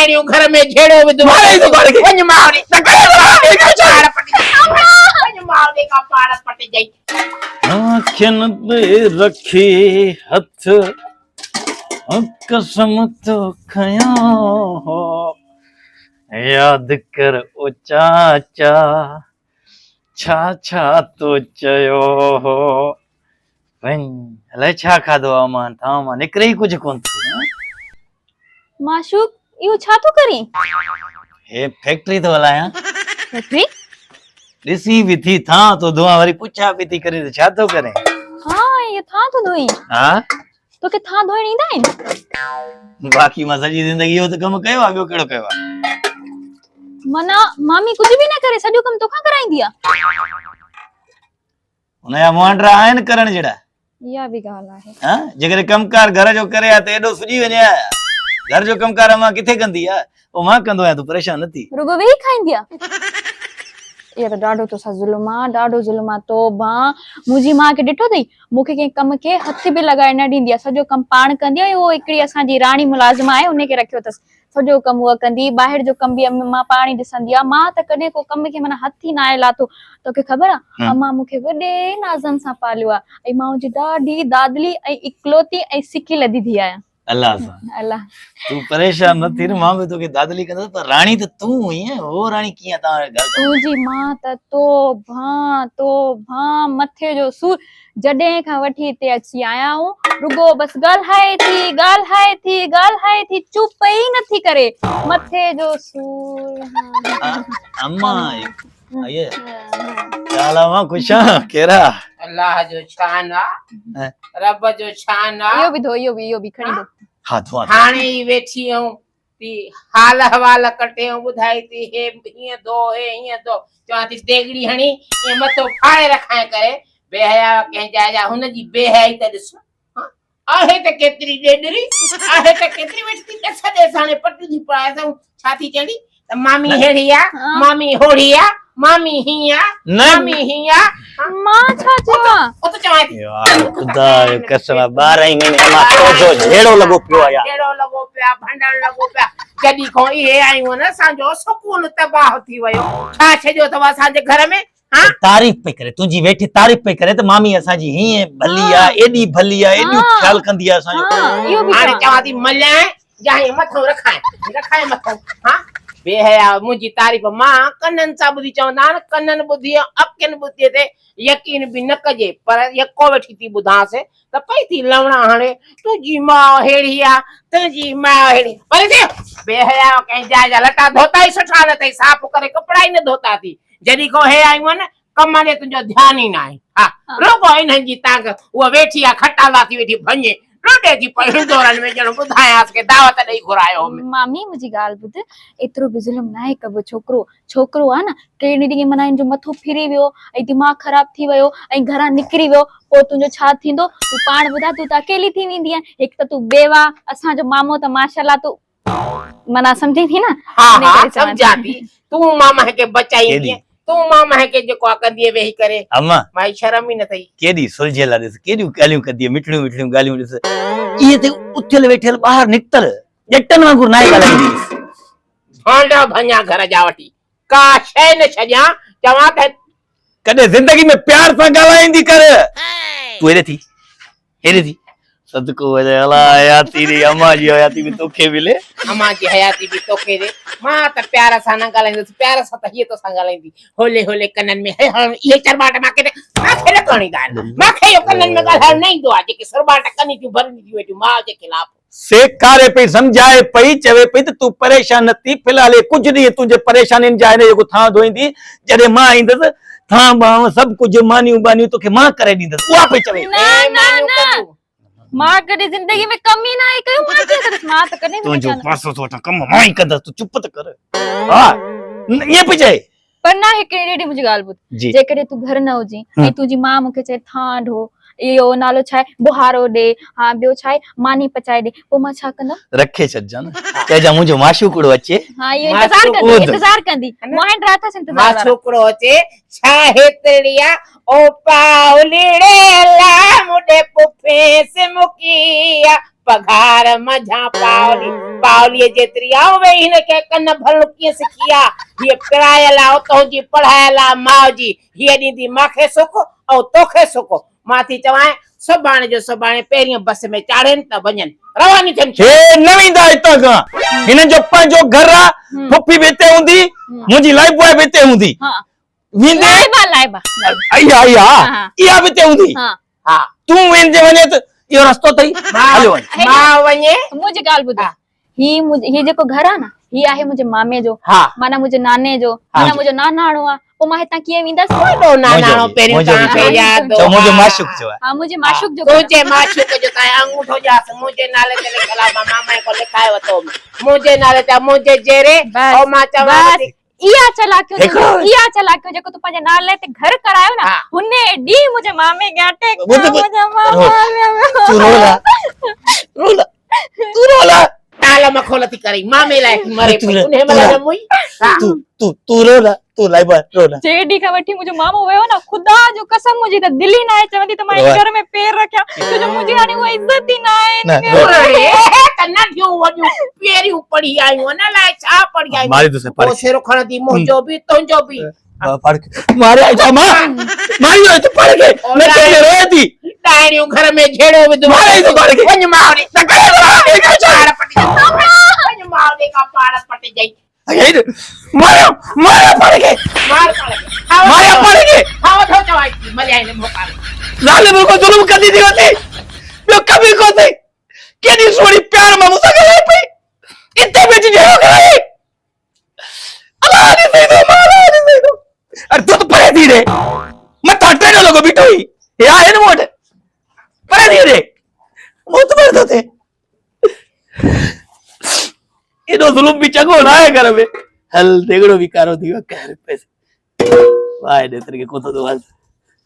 ڀيڻيون گهر ۾ جهيڙو وڌو ماري ٿو پاڻ کي. وڃ ماء ڏي. نه ڪري ٿو پاڻ کي. پاڙ پٽجي. وڃ ماء ڏي ڪا پاڙ پٽجئي. اکين تي رکي هٿ قسم ٿو کنيو هو ياد ڪر او چاچا ڇا ڇا تو چيو هو. وڃ الائي ڇا کاڌو آ مان ٿانء مان نڪري ئي ڪجهه ڪونه ٿو. معشوق اهو ڇا ٿو ڪرين؟ هي فيڪٽري ٿو هلايان. فيڪٽري؟ ڏسين به ٿي ٿانء ٿو ڌوئان وري پڇا به ٿي ڪرين ته ڇا ٿو ڪرين؟ ها اهو ٿانء ٿو ڌوئين. ها. توکي ٿانء ڌوئڻ ايندا آهن؟ باقي مان سڄي زندگي اهو ته ڪم ڪيو آ ٻيو ڪهڙو ڪيو آ؟ معنيٰ مامي ڪجهه به نه ڪري سڄو ڪم توکان ڪرائيندي آ. هن جا مهانڊا آهن ڪرڻ جهڙا. اها به ڳالهه آهي. ها جيڪڏهن ڪم ڪار گهر جو ڪري ها ته ايڏو سڄي وڃي ها. گهر جو ڪم ڪار امان ڪٿي ڪندي آ. اهو مان ڪندو آهيان تون پريشان نه ٿي. رڳو ويهي کائيندي آ. اهو ته ڏاڍو توسان ظلم آ ڏاڍو ظلم آ توبه منهنجي ماء کي ڏٺو اٿئي مون کي ڪنهن ڪم کي هٿ به لڳائڻ نه ڏيندي آ سڄو ڪم پاڻ ڪندي آ ۽ اهو هڪڙي اسان جي راڻي ملازمه آهي ان کي رکيو اٿس سڄو ڪم اها ڪندي، ٻاهر جو ڪم به امان پاڻ ئي ڏسندي آ، مان ته ڪڏهن ڪو ڪم کي معنيٰ هٿ ئي ناهي لاٿو. توکي خبر آ، امان مون کي وڏي نازن سان پاليو آ ۽ مان ان جي ڏاڍي دادلي ۽ اڪلوتي ۽ سڪي لڌي ڌيء آهيان. الله سان. الله. تون پريشان نه ٿي نه، مان به توکي دادلي ڪندس، پر راڻي ته تون هئين، هوء راڻي ڪيئن توهان جي گهر ڪم. تنهنجي مان ته توبهان توبهان مٿي جو سور جڏهن کان وٺي هتي اچي آيا آهيون، رڳو بس ڳالهائي ٿي، ڳالهائي ٿي، ڳالهائي ٿي، چپ ئي نه ٿي ڪري. مٿي جو سور. اما آئي چال اما خوش آن ڪيرا. الله جو شان آ رب جو شان آ. اهو به ڌو اهو به اهو به کڻي ڌو. ها ڌوان. هاڻي ئي ويٺي آهيون ٿي حال احوال ڪٽي ۽ ٻڌائي ٿي هي هيئن ڌو هي هيئن ڌو چوان ٿي ديڳڙي هڻي ائين مٿو ڦاڙي رکانء ڪري بي حيا ڪنهن جاء جا هن جي بي حيائي ته ڏس ها آهي ته ڪيتري ڏيڏري آهي ته ڪيتري ويٺي ٿي ڏس ڏيس هاڻي پٽيون ٿي پڙهائيس ۽ ڇا ٿي چوندي ته مامي ههڙي آ مامي هوڙي آ مامي هيئن آ مامي هيئن آ. مان ڇا چيو آ؟ ات چوان ٿي. يار خدا جو قسم آ 12 ئي مهيني امان تو جو جهيڙو لڳو پيو آ يار. جهيڙو لڳو پيو آ ڀنڊڻ لڳو پيو آ جڏهن کان اهي آيون آهن اسان جو سڪون تباهه ٿي ويو ڇا ڇڏيو اٿو اسان جي گهر ۾ ها. تعريف پئي ڪري تنهنجي ويٺي تعريف پئي ڪري ته مامي اسان جي هيئن ڀلي آ ايڏي ڀلي آ ايڏيون خيال ڪندي آ اسان جو. هاڻي چوان ٿي مليانء يا هيئن مٿئون رکانء رکانء مٿئون ها بي حيا منهنجي تعريف مان ڪنن سان ٻڌي چوندا آهن ڪنن ٻڌي ۽ اکين ٻڌي تي يقين به نه ڪجي پر يڪو ويٺي ٿي ٻڌانس ته پئي ٿي لوڻا هڻي تنهنجي ماء ههڙي آ تنهنجي ماء ههڙي پري ٿي بي حيا ڪنهن جاء جا لٽا ڌوتا ئي سٺا نه اٿئي صاف ڪري ڪپڙا ئي نه ڌوتا اٿئي جڏهن کان هي آيون آهن ڪم ڏي تنهنجو ڌيان ئي ناهي. ها رڳو انهن جي تانگهه. هوء ويٺي آ کٽا لاٿي ويٺي ڀڃي. لڏي ٿي پئي هندورن ۾ ڄڻ ٻڌايانس ڪي دعوت ڏئي گهرايو هوم. مامي منهنجي ڳالهه ٻڌ، ايترو به ظلم ناهي ڪبو. ڇوڪرو ڇوڪرو آ نه، ڪهڙي ڏينهن معنيٰ هن جو مٿو ڦري ويو ۽ دماغ خراب ٿي ويو ۽ گهران نڪري ويو پوء تنهنجو ڇا ٿيندو؟ تون پاڻ ٻڌاء تون ته اڪيلي ٿي ويندينء. هڪ ته تون بيواهه، اسان جو مامو ته ماشاءالله تون معنيٰ سمجهين ٿي نه؟ ها انهي ها ڪري چوان ٿي. سمجهان ٿي. تون ماما کي بچائيندينء، تون ماما کي جيڪو آ ڪندينء ويهي ڪري. اما. مائي شرم ئي نه اٿئي. ڪيڏي سلجهيل آ ڏس، ڪيڏيون ڳالهيون ڪندي آ، مٺڙيون مٺڙيون ڳالهيون ڏس. اهي ته اٿيل ويٺل ٻاهر نڪتل ڄٽن وانگر ناهي ڳالهائيندي ڏس. ڀانڊا ڀڃان گهر جا وٺي، ڪا شيء نه ڇڏيان، چوان ته. ڪڏهن زندگي ۾ پيار سان ڳالهائيندي ڪر. تون هيڏي ٿي، هيڏي ٿي. صدقو وڃي الا حياتي ري امان جي حياتي به توکي ملي. امان جي حياتي به توکي ري. مان ته پيار سان نه ڳالهائيندس، پيار سان ته هيء توسان ڳالهائيندي. هولي هولي ڪنن ۾ هي هڻ اهي چرٻاٽ مان کي مان کي نه ڪرڻ ايندا آهن. مان کي اهو ڪنن ۾ ڳالهائڻ نه ايندو آهي، جيڪي سرٻاٽ ڪني ٿيون ڀرين ٿيون ويٺيون ماء جي خلاف. سيکاري پئي، سمجهائي پئي، چوي پئي ته تون پريشان نه ٿي، في الحال هي ڪجهه ڏينهن تنهنجي پريشانين جا آهن جيڪو ٿانء ڌوئيندي، جڏهن مان ايندس، ٿانء ٻانء سڀ ڪجهه مانيون ٻانيون توکي مان ڪري ڏيندس، اها پئي چوي. نه نه نه مان ڪڏهن زندگي ۾ ڪم ئي ناهي ڪيو، مان ڪيئن ڪندس، مان ته ڪڏهن به نه تنهنجو ڪيان. پاسو ٿو وٺان، ڪم مان ئي ڪندس، تون چپ ته ڪر. ها ائين پئي چئي. پر نه هڪ ڏيڍي منهنجي ڳالهه ٻڌ، جيڪڏهن تون گهر نه هجين ۽ تنهنجي ماء مون کي چئي ٿانء ڍو اهو نالو ڇا آهي بهارو ڏي، ها ٻيو ڇا آهي ماني پچائي ڏي، پوء مان ڇا ڪندم؟ رکي ڇڏجان نه، چئجان منهنجو معشوقڙو اچي. ها اهو انتظار ڪندي، انتظار ڪندي، مون آهن رات انتظار وارا. معشوقڙو اچي، ڇا هيترڙي آ، او پائولڙي لا مون ڏي پڦيس مڪي آ، پگهار منجهان پائولي، پائوليء جيتري آ، ويهي هن کي ڪن ڀرڻ ڪيئن سکي آ، هيء پرايل آ، اتهون جي پڙهايل آ ماء جي، هيء ڏيندي مان کي سک ۽ توکي سک. مان ٿي چوانء سڀاڻي جو سڀاڻي پهرينء بس ۾ چاڙهين ته وڃن، روانيون ٿين شهر. هي نه ويندا هتان کان، هنن جو پنهنجو گهر آ، پڦي به هتي هوندي، منهنجي لائيف بواء به هتي هوندي. ويندي. لائبا لائبا. اها اها اها به هتي هوندي. ها. تون ويندي وڃي ته اهو رستو اٿئي، هليو وڃ. مان وڃي. منهنجي ڳالهه ٻڌ. هي هي جيڪو گهر آ نه هي آهي منهنجي مامي جو ها معنيٰ منهنجي ناني جو معنيٰ منهنجو ناناڻو آ پوء مان هتان ڪيئن ويندس وڏو ناناڻو پهريون توهان کي ياد چئو منهنجو معشوق جو آهي ها منهنجي معشوق جو تنهنجي معشوق جو تائين انگوٺو ڄاس منهنجي نالي تي لکيل آ مان مامي کان لکائي ورتو منهنجي نالي تي منهنجي جيري او مان چوان ٿي اها چالاڪيون اها چالاڪيون جيڪو تو پنهنجي نالي تي گهر ڪرايو نه هن ڏينهن منهنجي مامي ڳاٽي منهنجا ماما تون رولا رولا تون رولا تال مکول ٿي ڪري مامي لاء ٿي مري پئي انهي مهل نه موئي تون تون تون رولا تون لائبا رولا جي ڏينهن کان وٺي منهنجو مامو ويو نه خدا جو قسم منهنجي ته دل ئي ناهي چوندي ته مان هن گهر ۾ پير رکيان ڇو جو منهنجي هاڻي اها عزت ئي ناهي ته ننڍيون وڏيون پيريون پڙهي آيون نه الائي ڇا پڙهي آيون ماري تو پوء سر کڻندي منهنجو به تنهنجو به پاڙ ماري آئي مان ماري آئي تو پاڙ کي نه ته روئي ٿي ڏائڻيون گهر ۾ جهيڙو وڌو ماري تو پاڙ کي وڃ ماء ڏي نه ڪري پاڙ پٽ وڃ ماء ڏي کا پاڙ پٽ جئي ماريو ماريو پاڙ کي مار پاڙ کي ماريو پاڙ کي کاو ٿو چوائي ٿي مريا هن ڀوڪاري ظالم کو ظلم ڪندي ٿي وتي ٻيو ڪم ئي ڪو ٿي ڪيڏي سوڻي پيار مان مون سان ڳالهائي پئي اتي ويٺي جهيڙو ڪرائي الله ڏسي ٿو مان الله ڏسي ٿو اري تون ته پري ٿي ري مٿان ٽيڏو لڳو بيٺو هي هي آهي نه مون وٽ پري ٿي ري موت مر ٿو ٿئي ايڏو ظلم به چڱو نه آهي گهر ۾ هل ديڳڙو به ڪارو ٿي ويو قهر پيس واهه ڏي ترڪي ڪوتو ٿو